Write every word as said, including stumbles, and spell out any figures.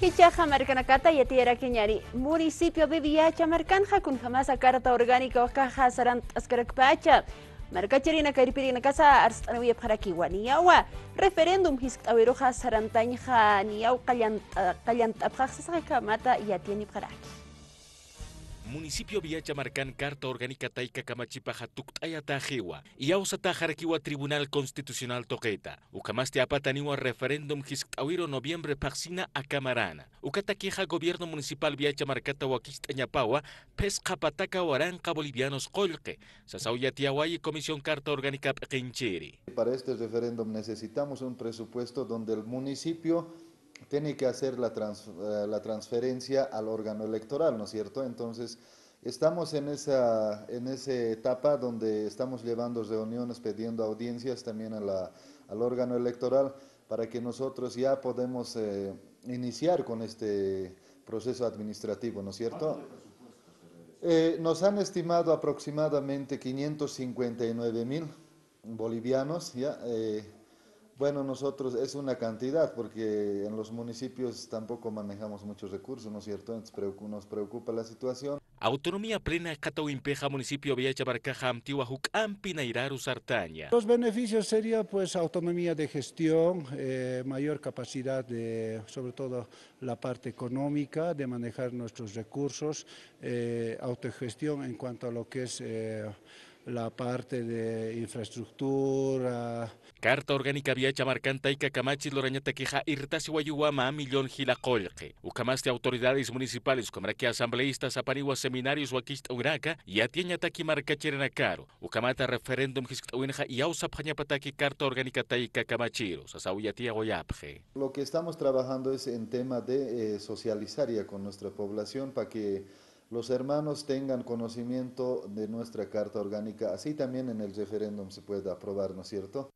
Ichaxa markanakata yatiyarakiñari, municipio Viviacha markanxa kunjamasa carta orgánica wakaxa sarant'askarakpacha. Markachirinaka irpirinakasa arst'anawiyapxarakiwa niyawa. Referéndum jiskt'awiruxa sarantañxa niyaw qallant'a-, qallant'apxax sasakhamata yatiyanipxaraki. Municipio Viacha markan carta orgánica tayka kamachipaxa tukt'ayataxiwa, iyawsataxarakiwa Tribunal Constitucional tuqita. Ukhamasti apataniwa referéndum jiskt'awiru noviembre phaxsina akamarana. Ukatakixa gobierno municipal Viacha markata wakicht'añapawa, phisqa pataka waranqa bolivianos qullqi, sasaw yatiyawayi Comisión Carta Orgánica p'iqinchiri. Para este referéndum necesitamos un presupuesto donde el municipio tiene que hacer la trans-, eh, la transferencia al órgano electoral, ¿no es cierto? Entonces, estamos en esa, en esa etapa donde estamos llevando reuniones, pidiendo audiencias también a la, al órgano electoral para que nosotros ya podemos, eh, iniciar con este proceso administrativo, ¿no es cierto? Eh, nos han estimado aproximadamente quinientos cincuenta y nueve mil bolivianos, ¿ya? Eh, bueno, nosotros es una cantidad, porque en los municipios tampoco manejamos muchos recursos, ¿no es cierto? Entonces, preocu-, nos preocupa la situación. Autonomía plena qatawimpixa municipio Viacha markaxa amtiwa juk'ampi nayraru sartaña. Los beneficios sería, pues, autonomía de gestión, eh, mayor capacidad de, sobre todo, la parte económica, de manejar nuestros recursos, eh, autogestión en cuanto a lo que es, eh, la parte de infraestructura. Carta orgánica Viacha markan tayka kamachi lurañatakixa irtasiwayuwa mä millón jila qullqi. Ukhamasti autoridades municipales, ukhamaraki asambleístas apaniwa seminarios wakicht'awinaka, yatiyañataki markachirinakaru. Ukhamata referéndum jiskt'awinxa iyawsapxañapataki carta orgánica tayka kamachiru, sasaw yatiyawayapxi. Lo que estamos trabajando es en tema de, eh, socializar ya con nuestra población para que los hermanos tengan conocimiento de nuestra carta orgánica, así también en el referéndum se pueda aprobar, ¿no es cierto?